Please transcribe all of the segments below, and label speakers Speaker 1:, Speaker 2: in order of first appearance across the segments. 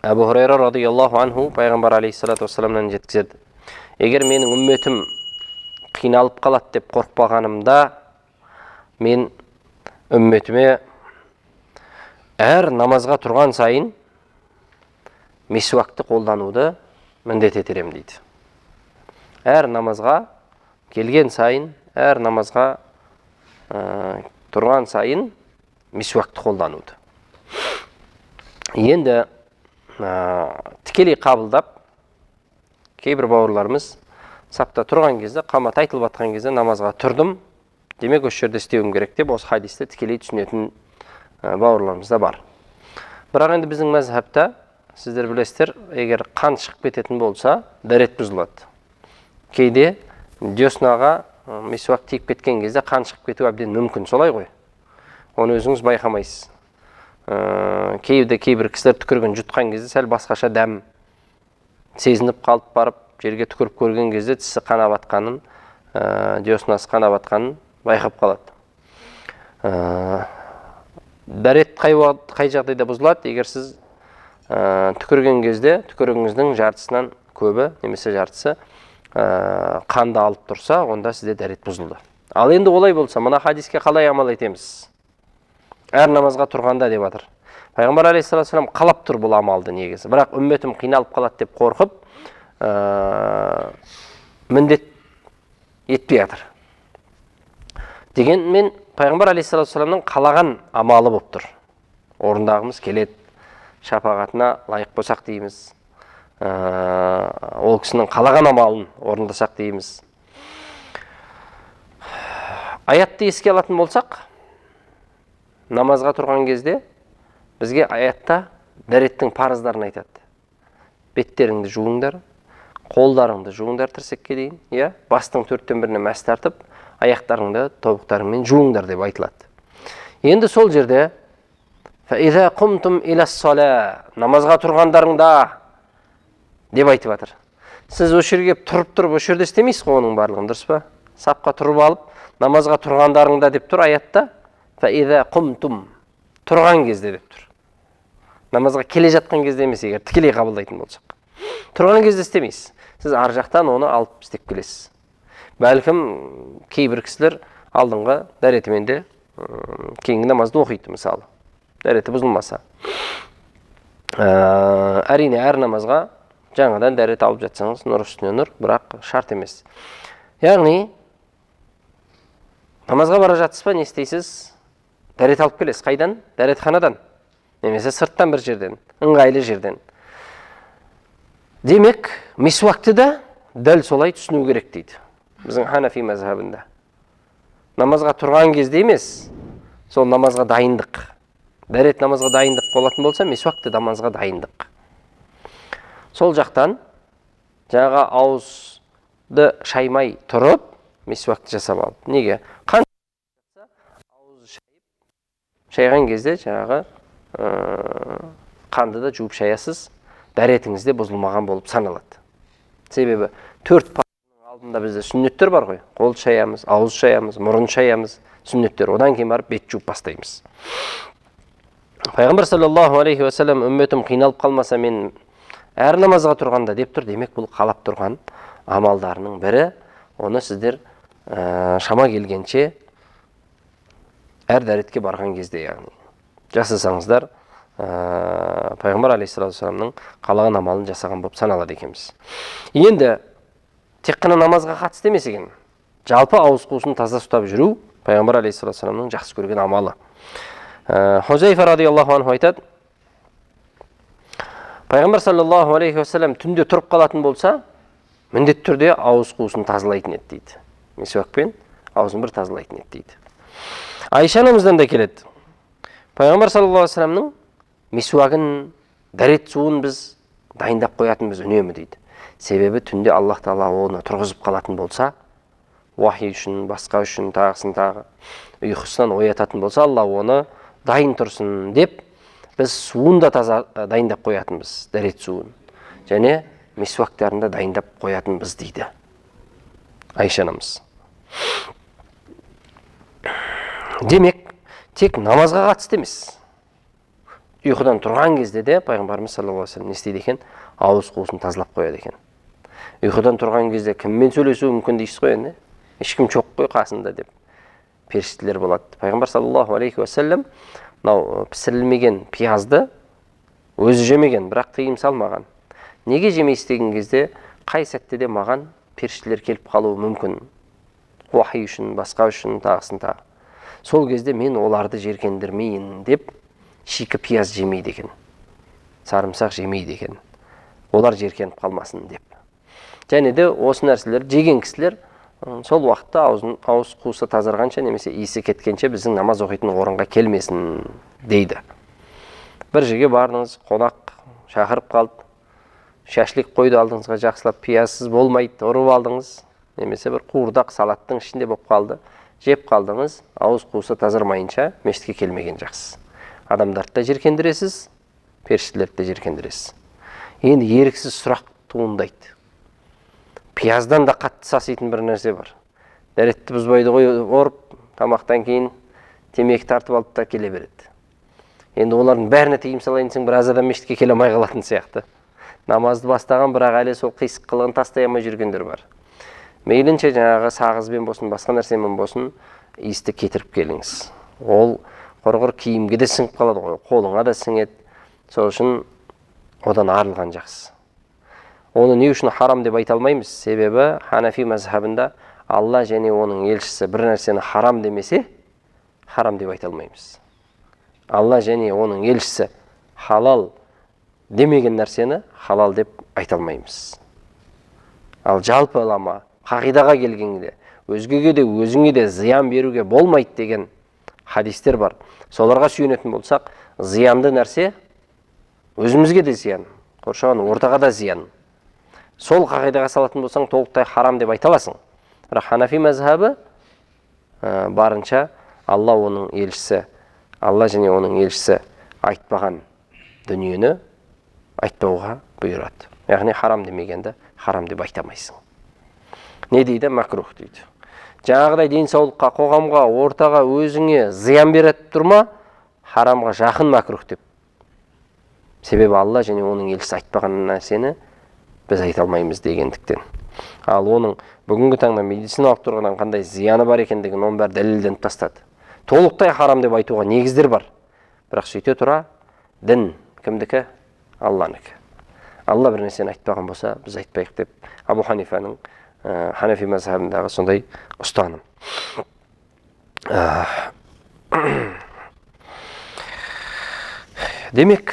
Speaker 1: Әбу Хурайра радиаллаху анху пайғамбар алейхиссалату уассаламнан жеткізеді: егер менің үмметім қиналып қалады деп қорықпағанымда, мен үмметіме әр намазға тұрған сайын мисуакты қолдануды міндет етер едім дейді. Әр намазға келген сайын, әр намазға тұрған сайын мисуакты қолдануды. Енді тікелей қабылдап, кейбір бауырларымыз сапта тұрған кезде, қамат айтылып жатқан кезде намазға тұрдым, демек осы жерде істеуім керек деп осы хадисті тікелей түсінетін бауырларымыз да бар. Бірақ енді біздің мәзһабта, сіздер білесіздер, егер қан шығып кететін болса, дәрет бұзылады. Кейде деснаға мисуак тиіп кеткен кезде қан шығып кетуі әбден мүмкін, солай ғой, оны өзіңіз байқамайсыз. Кейде кейбір кісілер түкірігін жұтқан кезде сәл басқаша дәм сезініп қалып, барып жерге түкіріп көрген кезде тісі қанап атқанын, деснасы қанап атқанын байқап қалады. Дәрет қай уақыт, қай жағдайда бұзылады? Егер сіз түкірген кезде түкірігіңіздің жартысынан көбі немесе жартысы қанды алып тұрса, онда сізде дәрет бұзылды. Ал енді олай болса, мына хадиске қалай амал етеміз? Әр намазға тұрғанда деп жатыр. Пайғамбар алейхиссалату вассалам қалап тұр бұл амалды негізі, бірақ үмметім қиналып қалады деп қорқып, міндет етпей жатыр. Дегенмен пайғамбар алейхиссалату вассаламның қалаған амалы болып тұр, орындағымыз келеді, шапағатына лайық болсақ дейміз, ол кісінің қалаған амалын орындасақ дейміз. Аятты еске алатын болсақ, намазға тұрған кезде бізге аятта дәреттің парыздарын айтады: беттеріңді жуыңдар, қолдарыңды жуыңдар тірсекке дейін, иә, бастың төрттен біріне мәс тартып, аяқтарыңды тобықтарыңмен жуыңдар деп айтылады. Енді сол жерде «Фәиза құмтум илас-сала», намазға тұрғандарыңда деп айтып жатыр. Сіз осы жерге келіп тұрып тұрып осы жерде істемейсіз ғой оның барлығын, дұрыс па? Сапқа тұрып алып намазға тұрғандарыңда деп тұр аятта. «Фәиза құмтум», тұрған кезде деп тұр, намазға келе жатқан кезде емес. Егер тікелей қабылдайтын болсақ, тұрған кезде істемейсіз, сіз ар жақтан оны алып істеп келесіз. Бәлкім, кейбір кісілер алдыңғы дәретімен де кейінгі намазды оқиды, мысалы, дәреті бұзылмаса. Әрине, әр намазға жаңадан дәрет алып жатсаңыз, нұр үстіне нұр, бірақ шарт емес. Яғни намазға бара жатсыз ба, не істейсіз? Дәрет алып келесіз. Қайдан? Дәретханадан немесе сырттан бір жерден, ыңғайлы жерден. Демек, мисуакты да дәл солай түсіну керек дейді біздің ханафи мазхабында. Намазға тұрған кезде емес, сол намазға дайындық. Дәрет намазға дайындық болатын болса, мисуак та намазға дайындық. Сол жақтан жаңағы ауызды шаймай тұрып мисуакты жасап алып, неге қан ауызды шайып, шайған кезде жаңағы қанды да жуып шаясыз, дәретіңіз де бұзылмаған болып саналады. Себебі төрт парыздың алдында бізде сүннеттер бар ғой: қол шаямыз, ауыз шаямыз, мұрын шаямыз, сүннеттер. Одан кейін барып бет жуып бастаймыз. Пайғамбар саллаллаху алейхи уассалам үмметім қиналып қалмаса, мен әр намазға тұрғанда деп тұр. Демек, бұл қалап тұрған амалдарының бірі. Оны сіздер шама келгенше әр дәретке барған кезде, яғни, жасасаңыздар, пайғамбар алейхиссалату вассаламның қалаған амалын жасаған болып саналады екенбіз. Енді тек қана намазға қатысты емес екен, жалпы ауыз қуысын таза ұстап жүру пайғамбар алейхиссалату вассаламның жақсы көрген амалы. Хузайфа радиаллаху анху айтады: пайғамбар саллаллаху алейхи уассалам түнде тұрып қалатын болса, міндетті түрде ауыз қуысын тазалайтын еді дейді, мисуакпен аузын бір тазалайтын еді дейді. Айша анамыздан да келеді: пайғамбар саллаллаху алейхи уассаламның мисуагын, дәрет суын біз дайындап қоятынбыз үнемі дейді. Себебі түнде Аллах тағала оны тұрғызып қалатын болса, уахи үшін, басқа үшін, тағысын тағы, ұйқысынан оятатын болса, Алла оны дайын тұрсын деп біз суын да таза дайындап қоятынбыз, дәрет суын және мисуактарын да дайындап қоятынбыз дейді Айша анамыз. Демек, тек намазға қатысты емес, Ұйқыдан тұрған кезде де пайғамбарымыз саллаллаху алейхи вассалам не істейді екен? Ауыз қуысын тазалап қояды екен. Ұйқыдан тұрған кезде кіммен сөйлесуі мүмкін дейсіз ғой енді? Ешкім жоқ қой қасында деп. Періштелер болады. Пайғамбар саллаллаху алейхи уассалам мынау пісірілмеген пиязды өзі жемеген, бірақ тыйым салмаған. Неге жемейсіз деген кезде, қай сәтте де маған періштелер келіп қалуы мүмкін. Уахи үшін, басқа үшін, тағысын тағы. Сол кезде мен оларды жеркендірмейін деп шикі пияз жемейді екен. Сарымсақ жемейді екен. Олар жеркеніп қалмасын деп. Және де осы нәрселерді жеген кісілер сол уақытта ауыз қуысы тазарғанша немесе иісі кеткенше біздің намаз оқитын орынға келмесін дейді. Бір жерге бардыңыз, қонақ шақырып қалды, шашлик қойды алдыңызға, жақсылап пиязсыз болмайды, ұрып алдыңыз, немесе бір қуырдақ салаттың ішінде болып қалды, жеп қалдыңыз, ауыз қуысы тазармайынша мешітке келмеген жақсы. Адамдарды да жеркендіресіз, періштелерді де жеркендіресіз. Енді еріксіз сұрақ туындайды. Пияздан да қатты саситын бір нәрсе бар. Дәретті бұзбайды ғой, ұрып, тамақтан кейін темекі тартып алып та келе береді. Енді олардың бәріне тыйым салайын десең, біраз адам мешітке келе алмай қалатын сияқты. Намазды бастаған, бірақ әлі сол қисық қылығын тастай алмай жүргендер бар. Мейлінше жаңағы сағызбен болсын, басқа нәрсемен болсын, иісті кетіріп келіңіз. Ол құрғыр киімге де сіңіп қалады ғой, қолыңа да сіңеді. Сол үшін одан арылған жақсы. Оны не үшін харам деп айта алмаймыз? Себебі Ханафи мазхабында Алла және оның елшісі бір нәрсені харам демесе, харам деп айта алмаймыз. Алла және оның елшісі халал демеген нәрсені халал деп айта алмаймыз. Ал жалпылама қағидаға келгенде өзгеге де өзіңе де зиян беруге болмайды деген хадистер бар. Соларға сүйенетін болсақ, зиянды нәрсе өзімізге де зиян, қоршаған ортаға да зиян. Сол қағидаға салатын болсаң, толықтай харам деп айта аласың. Бірақ Ханафи мазхабы барынша Алла оның елшісі, Алла және оның елшісі айтпаған дүниені айтпауға бұйырады. Яғни харам демегенді харам деп айта алмайсың. Не дейді? Макрух дейді. Жаңағыдай денсаулыққа, қоғамға, ортаға, өзіңе зиян беріп тұр ма? Харамға жақын макрух деп. Себебі Алла және оның елшісі айтпаған нәрсені біз айта алмаймыз дегендіктен. Ал оның бүгінгі таңда медициналық тұрғыдан қандай зияны бар екендігін оның бәрі дәлелденіп тастады. Толықтай харам деп айтуға негіздер бар. Бірақ сөйте тұра дін кімдікі? Алланікі. Алла бір нәрсені айтпаған болса, біз айтпайық деп Абу Ханифаның Ханафи мазхабындағы сондай ұстаным. Демек,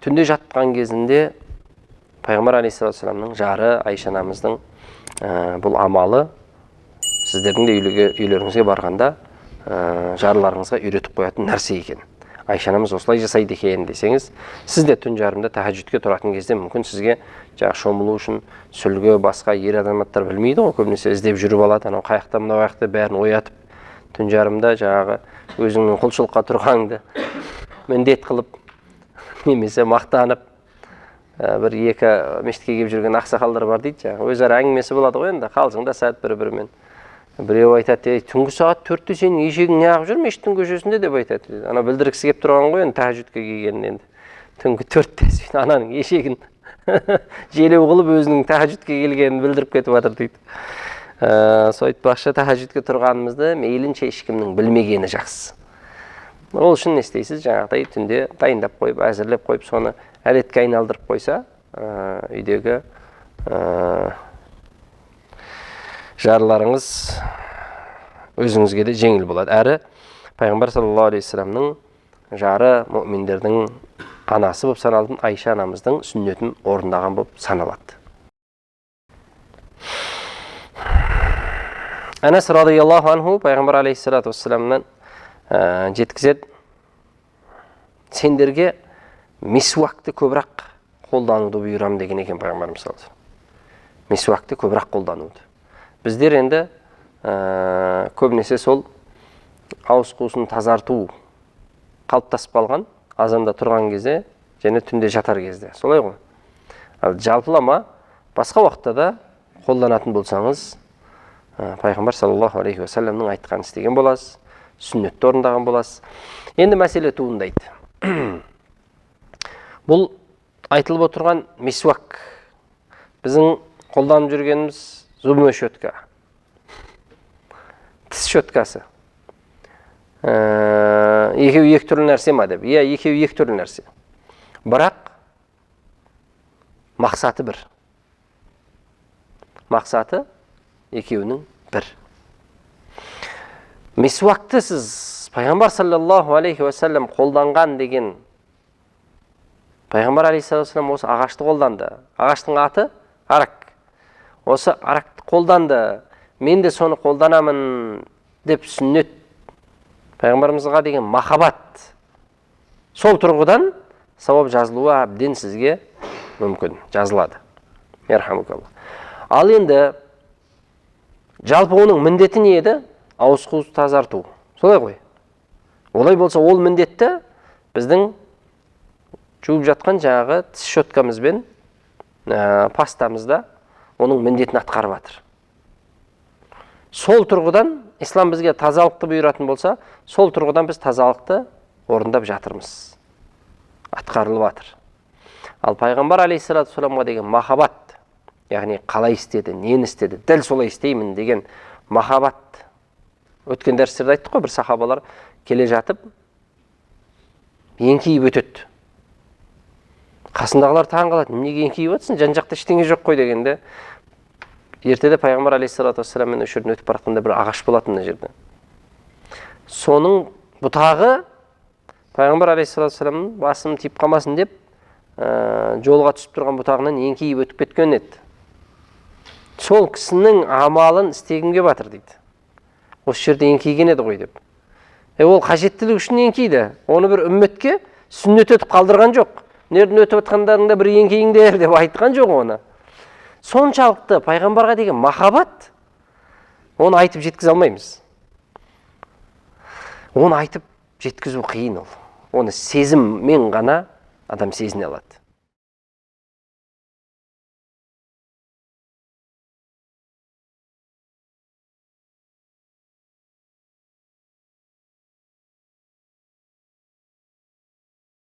Speaker 1: түнде жатқан кезінде Пайғамбар алейхиссалату вассаламның жары Айша анамыздың бұл амалы сіздердің де үйлеріңізге барғанда жарларыңызға үйретіп қоятын нәрсе екен. Айша анамыз осылай жасайды екен десеңіз, сіз де түн жарымда тахаджудке тұратын кезде мүмкін сізге жаңағы шомылу үшін сүлгі, басқа ер азаматтар білмейді ғой, көбінесе іздеп жүріп алады, анау қаяқта, мынау қаяқта, бәрін оятып түн жарымда жаңағы өзіңнің құлшылыққа тұрғаныңды міндет қылып немесе мақтанып, бір екі мешітке келіп жүрген ақсақалдар бар дейді, жаңағы өзара әңгімесі болады ғой енді, қалжыңдасады бір-бірімен. Біреу айтады, ей, түнгі сағат 4-те сенің ешегің неғып жүр мешіттің көшесінде деп айтады. Ана білдіргісі келіп тұрған ғой енді тахаджудке келгенін енді. Түнгі 4-те сөйтіп ананың ешегін желеу қылып өзінің тахаджудке келгенін білдіріп кетіп жатыр дейді. Сол айтпақшы, тахаджудке тұрғанымызды мейлінше ешкімнің білмегені жақсы. Ол үшін не істейсіз? Жаңағыдай түнде дайындап қойып, әзірлеп қойып, соны әдетке айналдырып қойса, үйдегі жарларыңыз өзіңізге де жеңіл болады. Әрі Пайғамбар саллаллаху алейхи вассаламның жары, мүминдердің анасы болып саналатын Айша анамыздың сүннетін орындаған болып саналады. Анас радиаллаху анху Пайғамбар алейхиссалату вассаламнан жеткізеді. Сендерге мисуакты көбірек қолдануды бұйырамын деген екен Пайғамбарымыз саллаллаху алейхи вассалам. Мисуакты көбірек қолдануды. Біздер енді көбінесе сол ауыз қуысын тазарту қалыптасып қалған азанда тұрған кезде және түнде жатар кезде. Солай ғой. Ал жалпылама басқа уақытта да қолданатын болсаңыз, Пайғамбар саллаллаху алейхи уассаламның айтқанын істеген боласыз, сүннетті орындаған боласыз. Енді мәселе туындайды. Бұл айтылып отырған мисуак, біздің қолданып жүргеніміз зубной щетка, тіс щеткасы. Екеуі екі түрлі нәрсе ма деп. Иә, екеуі екі түрлі нәрсе. Бірақ мақсаты бір. Мақсаты екеуінің бір. Мисуакты сіз пайғамбар саллаллаху алейхи уассалам қолданған деген, пайғамбар алейхиссалам осы ағашты қолданды. Ағаштың аты арак. Осы аракты қолданды. Мен де соны қолданамын деп сүннет, пайғамбарымызға деген махаббат, сол тұрғыдан сауап жазылуы әбден сізге мүмкін, жазылады. Ярхамукалла. Ал енді жалпы оның міндеті не еді? Ауыз қуыс тазарту. Солай ғой. Олай болса, ол міндетті біздің жуып жатқан жаңағы тіс щеткамызбен пастамызда оның міндетін атқарып жатыр. Сол тұрғыдан ислам бізге тазалықты бұйыратын болса, сол тұрғыдан біз тазалықты орындап жатырмыз. Атқарылып жатыр. Ал пайғамбар алейхиссалату вассаламға деген махаббат, яғни қалай істеді, нені істеді, дәл солай істеймін деген махаббат. Өткен дәрістерде айттық қой, бір сахабалар келе жатып еңкейіп өтеді. Қасындағылар таң қалады, неге еңкейіп жатсың, жан жақта ештеңе жоқ қой дегенде, ертеде пайғамбар алейхиссалату вассаламмен осы жерден өтіп бара жатқанда бір ағаш болатын мына жерде. Соның бұтағы пайғамбар алейхиссалату вассаламның басым тиіп қалмасын деп жолға түсіп тұрған бұтағынан еңкейіп өтіп кеткен еді. Сол кісінің амалын істегім келіп жатыр дейді. Осы жерде еңкейген еді ғой деп. Ол қажеттілік үшін еңкейді. Оны бір үмметке сүннет етіп қалдырған жоқ. Мына жерден өтіп жатқандарыңда бір еңкейіңдер деп айтқан жоқ оны. Соншалықты пайғамбарға деген махаббат, оны айтып жеткізе алмаймыз. Оны айтып жеткізу қиын ол. Оны сезіммен ғана адам сезіне алады.